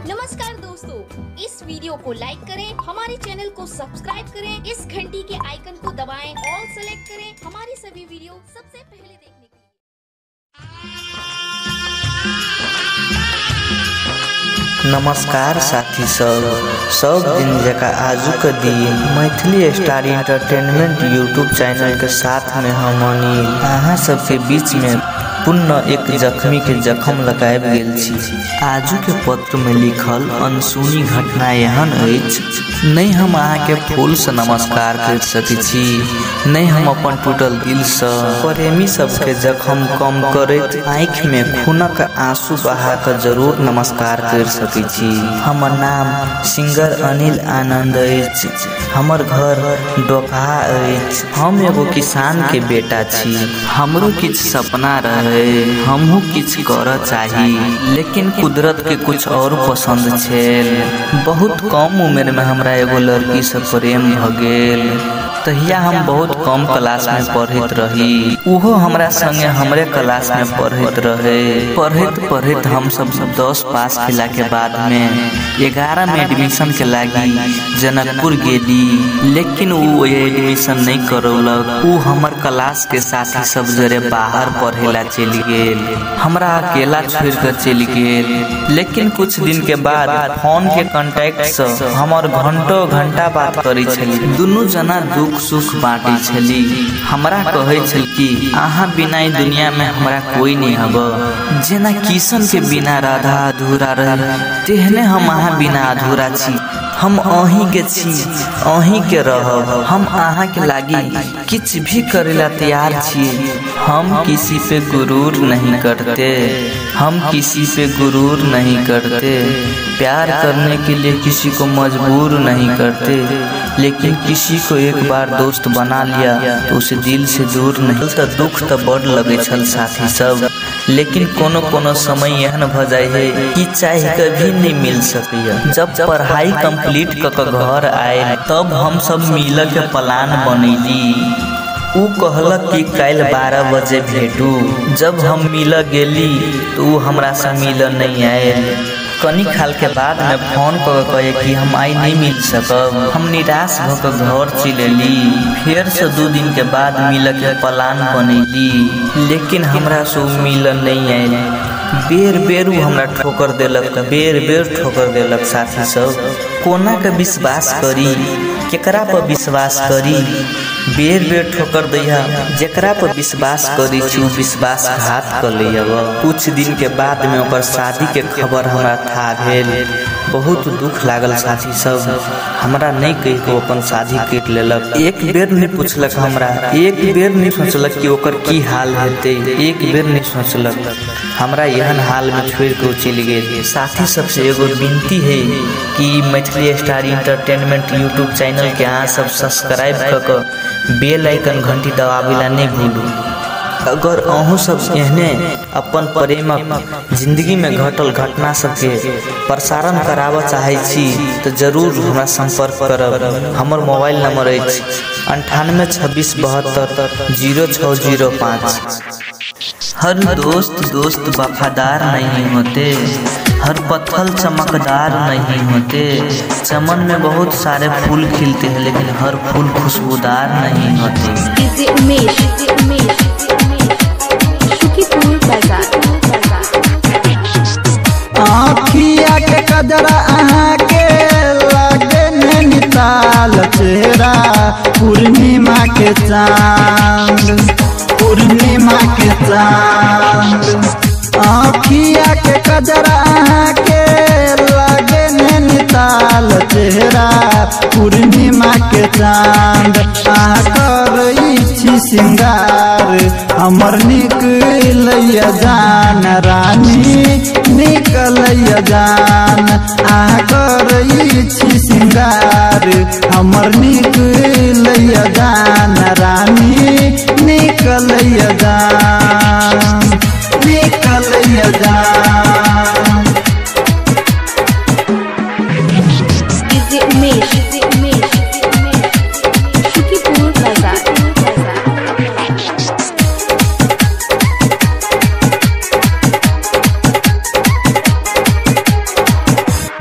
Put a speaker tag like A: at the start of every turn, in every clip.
A: नमस्कार दोस्तों, इस वीडियो को लाइक करें, हमारे चैनल को सब्सक्राइब करें, इस घंटी के आइकन को दबाएं, ऑल सेलेक्ट करें हमारी सभी वीडियो सबसे पहले देखने के लिए।
B: नमस्कार साथी सब, सब दिन जका आजू के दिन Maithili star entertainment YouTube channel के साथ में हम अनिल अहाँ सबके बीच में पुनः एक जख्मी के जख्म लगाबि गेल छी। आजू के पत्र में लिखल अनसुनी घटना एहन अछि, नहीं हम अहाँ के फूल से नमस्कार कर सकै छी, नहीं हम अपन टूटल दिल से प्रेमी सबके जख्म कम करैत आँखि में खूनक आंसू बहा के जरूर नमस्कार कर सकै छी। हमर नाम सिंगर अनिल आनंद अछि, हमर घर डोकहा अछि, हम एगो किसान के बेटा छी। हमरो किछु सपना रहे, हमहू किछु करऽ चाही, लेकिन कुदरत के कुछ और पसंद छल। बहुत कम उम्र में हमरा एगो लड़की से प्रेम भ गेल। तहिया हम बहुत कम क्लास में पढ़ैत रही, उहो हमरा संगे हमरे क्लास में पढ़ैत रहे। पढ़ैत पढ़ैत हम सब 10 पास केला के बाद में 11 में एडमिशन के लागी जनकपुर गेली, लेकिन उ एडमिशन नहीं करौलक। उ हमर क्लास के साथी सब जरे बाहर पढ़ेला चलि गेल, हमरा अकेला छोड़ कर चलि गेल। लेकिन कुछ दिन के बाद फोन के कांटेक्ट से हमर घंटों घंटा बात करै छली, दुनू जना दुख सुख बाँटै छली। हमरा कहै छल कि अहाँ बिना ई दुनिया में हमरा कोई नहीं हब, जेना किशन के बिना राधा अधूरा रहे तेहने हम अहाँ बिना अधूरा छी। हम अहीं के छी, अहीं के रहब, हम अहाँ के लागी किछु भी करेला तैयार छी। हम किसी पे गुरूर नहीं करते, हम किसी पे गुरूर नहीं करते, प्यार करने के लिए किसी को मजबूर नहीं करते, लेकिन किसी को एक बार दोस्त बना लिया तो उसे दिल से दूर नहीं। तो दुख तो बड़ लगे छल साथी सब, लेकिन कोनो कोनो समय एहन भ जाय है कि चाहे कभी नहीं मिल सकैया। जब पढ़ाई कंप्लीट क के घर आयल तब हम सब मिल के प्लान बनैली। उ कहलक कि काल्हि 12 बजे भेटू। जब हम मिल गेली तो उ हमरा से मिल नहीं आयल। कनी खाल के बाद में फोन कऽ के कहे कि हम आइ नहीं मिल सकब। हम निराश भऽ के घर चलि एली। फेर से 2 दिन के बाद मिल के प्लान बनैली, लेकिन हमरा से उ मिल नहीं आयल। बेर बेर उ हमरा ठोकर देलक, बेर बेर ठोकर देलक। साथी सब, कोना के विश्वास करी, केकरा पर विश्वास करी? बेर बेर ठोकर दैया, जेकरा पर विश्वास करी छी उ विश्वासघात कर लैया। कुछ दिन के बाद में ओकर शादी के खबर हमरा था भेल। बहुत दुख लागल साथी सब, हमरा नहीं कहि के अपन शादी कर लेलक। एक बेर नहीं पूछलक हमरा, एक बेर नहीं सोचलक कि ओकर की हाल हेतै, एक बेर नहीं सोचलक। हमरा एहन हाल में छोड़ के चलि गेल। साथी सबसे एगो विनती है कि Maithili star entertainment YouTube channel के अहाँ सब सब्सक्राइब कऽ के बेल आइकन घंटी दबाबैला नहीं भूलू। अगर अहूँ सब एहने अपन प्रेमक जिंदगी में घटल घटना सबके प्रसारण कराबऽ चाहै छी तऽ जरूर हमरा संपर्क करब। हमर मोबाइल नंबर अछि 98 26 72 06 05। हर दोस्त दोस्त वफादार नहीं होते, हर पत्थर चमकदार नहीं होते। चमन में बहुत सारे फूल खिलते हैं, लेकिन हर फूल खुशबूदार नहीं होते।
C: आँखिया के कजरा अहाँ के लागे नैनीताल चेहरा पूर्णिमा के चांद, पूर्णिमा के चांद। आँखिया के कजरा अहाँ के लागे नैनीताल चेहरा पूर्णिमा के चांद। अहाँ करै छी सिंगार हमर निकलैया जान रानी, निकलैया जान। अहाँ करै छी सिंगार हमर निकलैया जान रानी, निकलैया जान, निकलैया जान।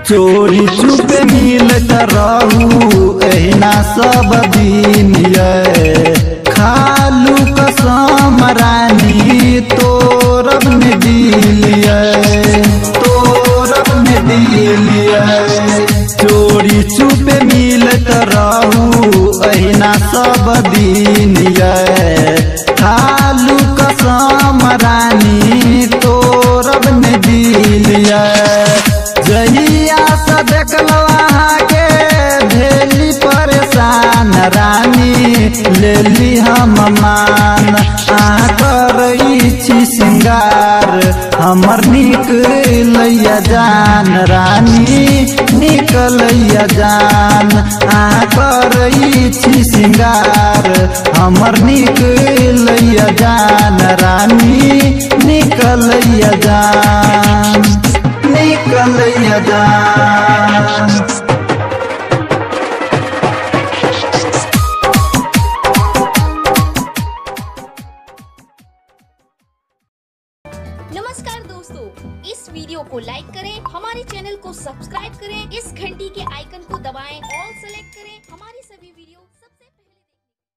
C: चोरी चुपे मिलत रहू एहिना सब दिन ये। खालू कसम रानी तोरब ने दिल ये, तोरब ने दिल ये। चोरी चुपे मिलत रहू एहिना सब दिन ये। खालू कसम रानी तोरब ने दिल ये। जहिया से देखलहुँ अहाँके भेली परेशान रानी, लेली हम मान। अहाँ करै छी सिंगार हमर निकलैया जान रानी, निकलैया जान। अहाँ करै छी सिंगार हमर निकलैया जान रानी, निकलैया जान, निकलैया जान।
A: नमस्कार दोस्तों, इस वीडियो को लाइक करें, हमारे चैनल को सब्सक्राइब करें, इस घंटी के आइकन को दबाएं, ऑल सेलेक्ट करें। हमारी सभी